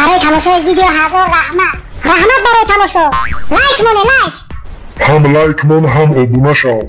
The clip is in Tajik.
Барои тамошои видео ҳазор раҳмат. Раҳмат барои тамошо. Лайк моне, лайк. Ҳам лайк мон, ҳам обуна шав.